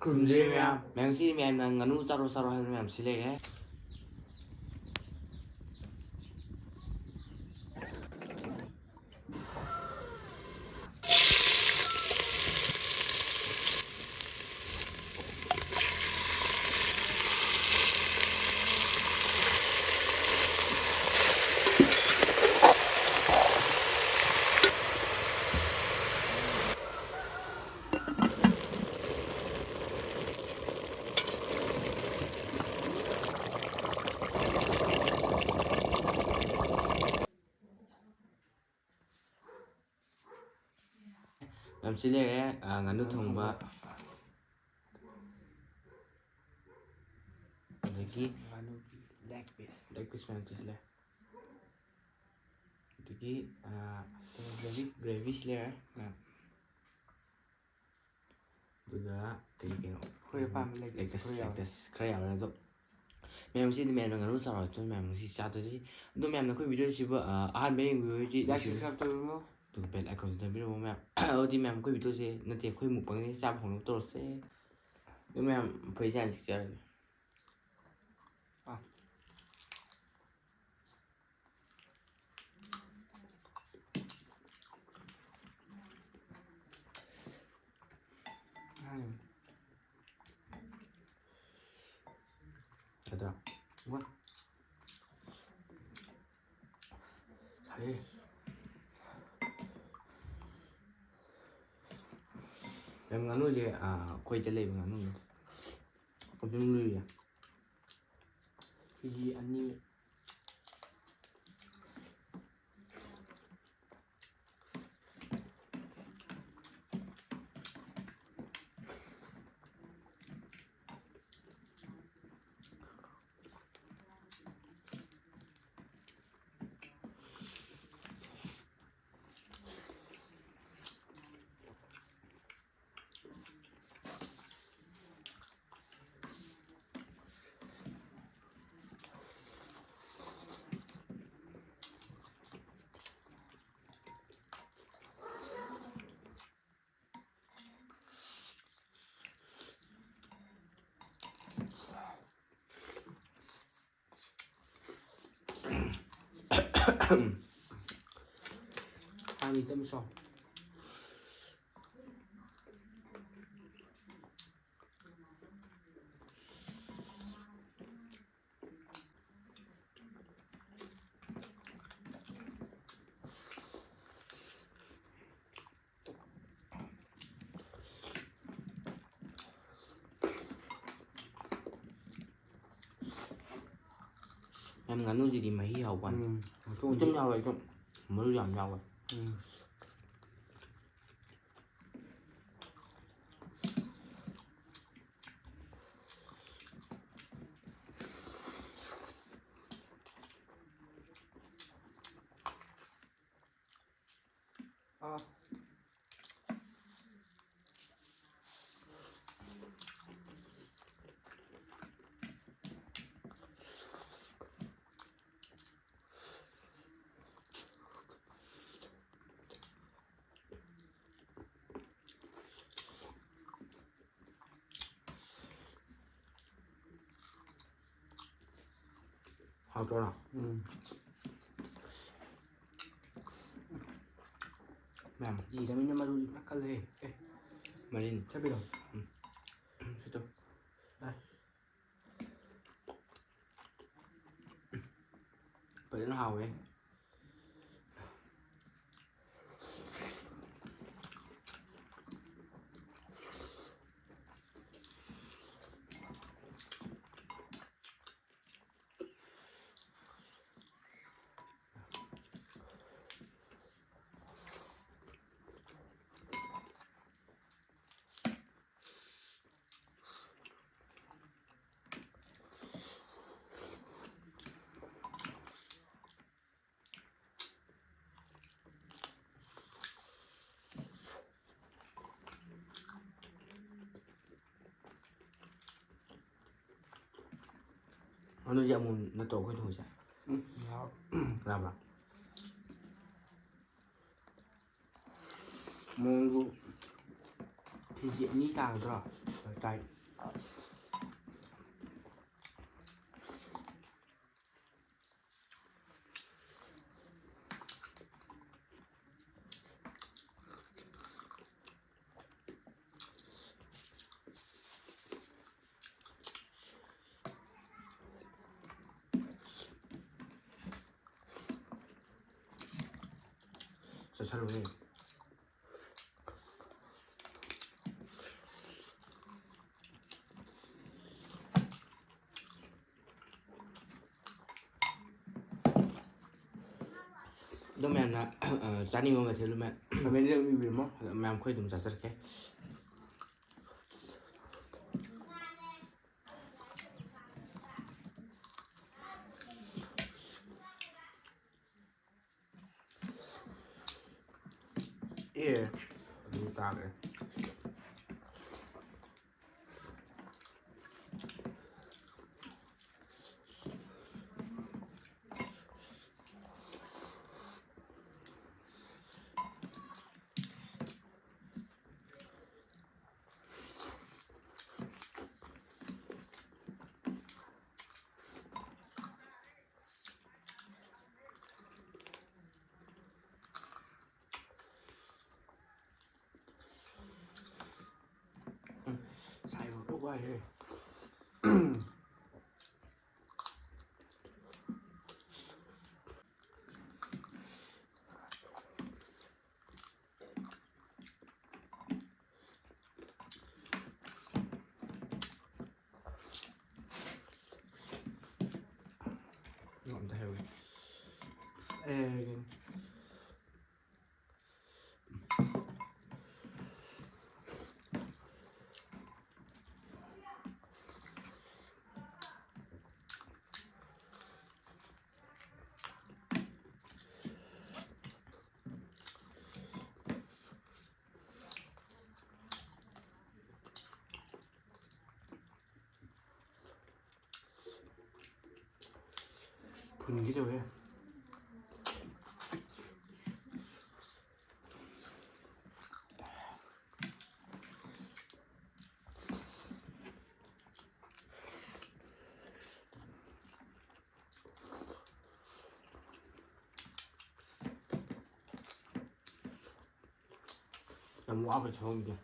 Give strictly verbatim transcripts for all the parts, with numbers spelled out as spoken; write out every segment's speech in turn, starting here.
ꯈꯨꯔꯨꯝꯖꯔꯤ ꯃꯌꯥꯝ꯫ ꯃꯌꯥꯝ ꯁꯤ ꯃꯌꯥꯝꯅ ꯉꯥꯅꯨ ꯆꯥꯔꯣ ꯆꯥꯔꯣ ꯍꯥꯏꯕ ꯃꯌꯥꯝ ꯁꯤ ꯂꯩꯔꯦ꯫ ꯃꯌꯥꯝ ꯁꯤ ꯂꯩꯔꯦ, ꯑ, ꯉꯥꯅꯨ ꯊꯣꯡꯕ꯫ ꯑꯗꯒꯤ ꯉꯥꯅꯨꯒꯤ leg piece꯫ Leg piece ꯃꯌꯥꯝ ꯁꯤ ꯂꯩꯔꯦ꯫ ꯑꯗꯒꯤ, ꯑ, gravy꯫ Gravy ꯁꯤ ꯂꯩꯔꯦ ꯃꯌꯥꯝ꯫ ꯑꯗꯨꯒ ꯀꯔꯤ ꯀꯩꯅꯣ? ꯑꯩꯈꯣꯏ ꯑꯄꯥꯝꯕ leg piece ꯈꯔ ꯌꯥꯎꯔꯦ꯫ Leg piece ꯈꯔ ꯌꯥꯎꯔꯦ ꯑꯗꯣ꯫ ꯃꯌꯥꯝꯁꯤꯗꯤ ꯃꯌꯥꯝꯅ ꯉꯥꯅꯨ ꯆꯥꯔꯣꯏ ꯑꯗꯨꯅ ꯃꯌꯥꯝ ꯉꯁꯤ ꯆꯥꯗꯣꯏꯁꯤ꯫ ꯑꯗꯣ ꯃꯌꯥꯝꯅ ꯑꯩꯈꯣꯏ video ꯁꯤꯕꯨ, ꯑ, ꯑꯍꯥꯟꯕ ꯌꯦꯡꯕꯤꯕ ꯑꯣꯏꯔꯗꯤ like, subscribe ꯇꯧꯕꯤꯔꯝꯃꯣ꯫ ꯑꯗꯨꯒ bell icon ꯁꯨ ꯅꯝꯕꯤꯔꯝꯃꯣ ꯃꯌꯥꯝ꯫ ꯑꯗꯨꯗꯤ ꯃꯌꯥꯝ ꯑꯩꯈꯣꯏ video ꯁꯦ ꯅꯠꯇꯦ, ꯑꯩꯈꯣꯏ mukbang ꯁꯦ ꯆꯥꯕ ꯍꯧꯅꯕ ꯇꯧꯔꯁꯦ꯫ ꯑꯗꯨ ꯃꯌꯥꯝ ꯐꯩ ꯆꯥꯅ ꯆꯥꯔꯒꯦ꯫ ꯑꯥ꯫ ꯎꯝ꯫ ꯌꯥꯗ꯭ꯔꯥ? ꯋꯥ꯫ ꯁꯥꯏꯌꯦ꯫ ꯌꯥꯝ ꯉꯥꯅꯨꯁꯦ, ꯑꯥ, ꯑꯩꯈꯣꯏꯗ ꯂꯩꯕ ꯉꯥꯅꯨꯅꯦ꯫ ꯑꯗꯨꯝ ꯂꯨꯏꯌꯦ꯫ ꯀꯦ ꯖꯤ ꯑꯅꯤ꯫ ꯍꯥꯟꯅ ꯏꯇꯝ ꯆꯥꯎ꯫ ꯌꯥꯝ ꯉꯥꯅꯨꯁꯤꯗꯤ ꯃꯍꯤ ꯍꯥꯎꯕ ꯋꯥꯅꯤ꯫ ꯎꯝ, ꯃꯇꯣꯡꯗꯤ ꯃꯇꯨꯝ ꯌꯥꯎꯋꯦ, ꯑꯗꯨꯝ ꯃꯔꯨ ꯌꯥꯝ ꯌꯥꯎꯋꯦ꯫ ꯎꯝ꯫ ꯑꯥ꯫ ꯍꯥꯎꯇ꯭ꯔꯣ? ꯎꯝ꯫ ꯃꯌꯥꯝ ꯏꯔꯃꯤꯅ ꯃꯔꯨ ꯂꯣꯏ ꯀꯜꯂꯦ꯫ ꯑꯦ꯫ ꯃꯔꯤꯟ꯫ ꯆꯠꯄꯤꯔꯣ꯫ ꯎꯝ꯫ ꯁꯤꯠꯇꯣ꯫ ꯑꯦ꯫ ꯐꯖꯅ ꯍꯥꯎꯋꯦ꯫ ꯉꯥꯅꯨꯁꯦ ꯑꯃꯨꯛ ꯅꯠꯇ꯭ꯔꯣ ꯑꯩꯈꯣꯏ ꯊꯣꯡꯉꯤꯁꯦ? ꯎꯝ, ꯌꯥꯎ-, ꯌꯥꯕ꯭ꯔꯥ? ꯃꯑꯣꯡꯗꯨ ꯀꯦ ꯖꯤ ꯑꯅꯤ ꯇꯥꯒꯗ꯭ꯔꯣ? ꯇꯥꯏ꯫ ꯆꯥꯁꯜꯂꯨꯍꯦ꯫ ꯑꯗꯣ ꯃꯌꯥꯝꯅ, ꯑ, ꯆꯥꯅꯤꯡꯕ ꯃꯊꯦꯜꯗꯣ ꯃꯌꯥꯝ comment ꯏꯕꯤꯔꯝꯃꯣ꯫ ꯑꯗꯣ ꯃꯌꯥꯝ ꯑꯩꯈꯣꯏ ꯑꯗꯨꯝ ꯆꯥꯖꯔꯛꯀꯦ꯫ ꯑꯦ, ꯑꯗꯨ ꯇꯥꯈ꯭ꯔꯦ꯫ ꯁꯥꯏꯕ ꯈꯔ ꯋꯥꯏꯍꯦ꯫ ꯑꯝꯇ ꯍꯥꯏꯔꯛꯑꯣ꯫ ꯑꯦ, ꯐꯨꯟꯒꯦ ꯇꯧꯋꯦ꯫ ꯌꯥꯝ ꯋꯥꯕ ꯊꯕꯛꯅꯤꯗ꯫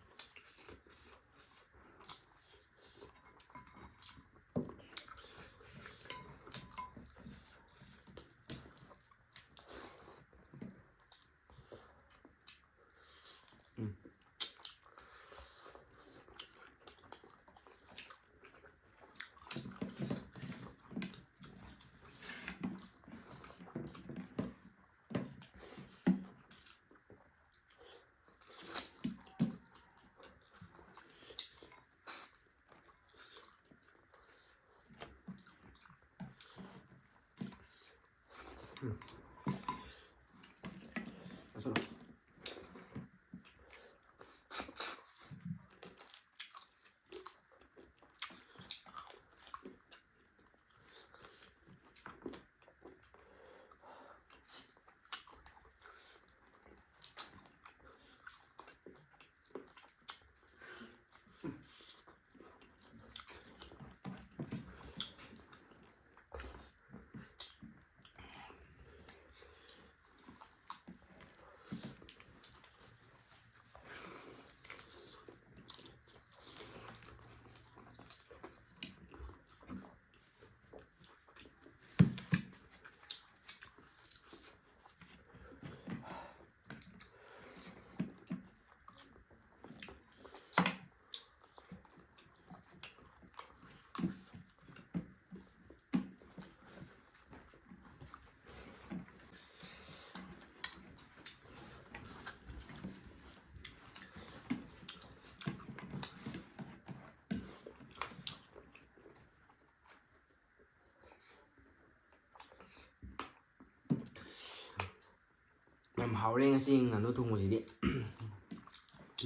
ꯌꯥꯝ ꯍꯥꯎꯔꯦ ꯉꯁꯤ ꯉꯥꯅꯨ ꯊꯣꯡꯕꯁꯤꯗꯤ꯫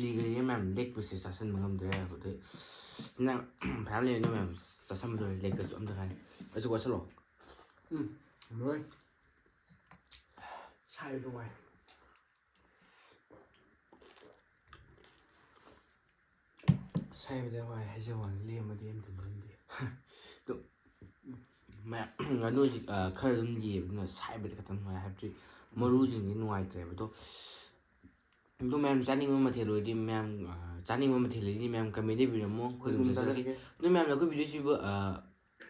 ꯂꯤꯒꯔꯤꯒ ꯃꯌꯥꯝ ꯂꯦꯛꯄꯁꯦ ꯆꯥꯁꯟꯕ ꯉꯝꯗ꯭ꯔꯦ꯫ ꯑꯗꯩ ꯅꯪ ꯐꯅꯌꯥꯝ ꯂꯩꯔꯦ, ꯅꯣꯏ ꯃꯌꯥꯝ ꯆꯥꯁꯟꯕ ꯂꯣꯏꯔꯦ, ꯂꯦꯛꯇꯁꯨ ꯑꯝꯇ ꯉꯥꯏꯔꯦ꯫ ꯑꯩꯁꯨ ꯋꯥꯠꯁꯜꯂꯣ꯫ ꯎꯝ, ꯂꯣꯏ꯫ ꯁꯥꯏ ꯅꯨꯡꯉꯥꯏ꯫ ꯁꯥꯏꯕꯗ ꯋꯥꯏ ꯍꯥꯏꯖꯕ ꯋꯥꯅꯤ, ꯂꯦꯝꯃꯗꯤ ꯑꯝꯇ ꯂꯦꯝꯗꯦ꯫ ꯃꯌꯥꯝ ꯉꯥꯅꯨꯁꯤ ꯈꯔ ꯑꯗꯨꯝ ꯂꯤꯕꯅꯤꯅ ꯁꯥꯏꯕꯗꯤ ꯈꯤꯇꯪ ꯅꯨꯡꯉꯥꯏ, ꯍꯥꯏꯕꯗꯤ ꯃꯔꯨꯁꯤꯡꯗꯤ ꯅꯨꯡꯉꯥꯏꯇ꯭ꯔꯦꯕ꯫ ꯑꯗꯣ ꯑꯗꯣ ꯃꯌꯥꯝ ꯆꯥꯅꯤꯡꯕ ꯃꯊꯦꯜ ꯑꯣꯏꯔꯗꯤ ꯃꯌꯥꯝ ꯆꯥꯅꯤꯡꯕ ꯃꯊꯦꯜ ꯂꯩꯔꯗꯤ ꯃꯌꯥꯝ comment ꯏꯕꯤꯔꯝꯃꯣ, ꯑꯩꯈꯣꯏ ꯑꯗꯨꯝ ꯆꯥꯖꯔꯛꯀꯦ꯫ ꯑꯗꯣ ꯃꯌꯥꯝꯅ ꯑꯩꯈꯣꯏ videoꯁꯤꯕꯨ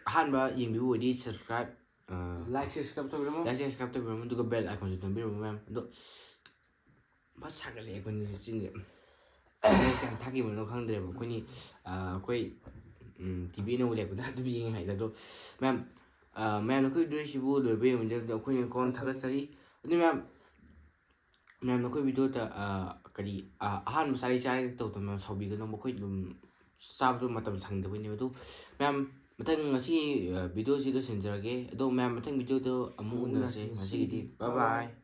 ꯑꯍꯥꯟꯕ ꯌꯦꯡꯕꯤꯕ ꯑꯣꯏꯔꯗꯤ subscribe, Like, subscribe ꯇꯧꯕꯤꯔꯝꯃꯣ꯫ Like, subscribe ꯇꯧꯕꯤꯔꯝꯃꯣ, ꯑꯗꯨꯒ bell iconꯁꯨ ꯅꯝꯕꯤꯔꯝꯃꯣ ꯃꯌꯥꯝ꯫ ꯑꯗꯣ ꯐꯖ ꯁꯥꯒꯠꯂꯛꯑꯦ ꯑꯩꯈꯣꯏꯅꯤ ꯆꯤꯟꯁꯦ꯫ ꯀꯌꯥꯝ ꯊꯥꯛꯈꯤꯕꯅꯣ ꯈꯪꯗ꯭ꯔꯦꯕ꯫ ꯑꯩꯈꯣꯏꯅꯤ ꯑꯩꯈꯣꯏ TV ꯑꯅꯧꯕ ꯂꯩꯔꯛꯄꯗ ꯑꯗꯨꯝ ꯌꯦꯡꯉꯤ ꯍꯥꯏꯗ꯫ ꯑꯗꯣ ꯃꯌꯥꯝ ꯃꯌꯥꯝꯅ ꯑꯩꯈꯣꯏ videoꯁꯤꯕꯨ ꯂꯣꯏꯕ ꯌꯦꯡꯕꯤꯗꯕꯗ ꯑꯩꯈꯣꯏꯅ ꯀꯣꯟ ꯊꯥꯒꯠꯆꯔꯤ꯫ ꯑꯗꯨ ꯃꯌꯥꯝ ꯃꯌꯥꯝ ꯅꯈꯣꯏ videoꯗ ꯀꯔꯤ ꯑꯍꯥꯟꯕ ꯆꯥꯔꯤ ꯆꯥꯔꯤ ꯇꯧꯗꯅ ꯃꯌꯥꯝ ꯁꯥꯎꯕꯤꯒꯅꯨ, ꯃꯈꯣꯏ ꯑꯗꯨꯝ ꯆꯥꯕꯗꯣ ꯃꯇꯝ ꯁꯪꯗꯕꯩꯅꯦꯕ꯫ ꯑꯗꯨ ꯃꯌꯥꯝ ꯃꯊꯪ ꯉꯁꯤ videoꯁꯤ ꯂꯣꯏꯁꯤꯟꯖꯔꯒꯦ꯫ ꯑꯗꯣ ꯃꯌꯥꯝ ꯃꯊꯪ videoꯗ ꯑꯃꯨꯛ ꯎꯅꯔꯁꯦ꯫ ꯉꯁꯤꯒꯤꯗꯤ bye bye꯫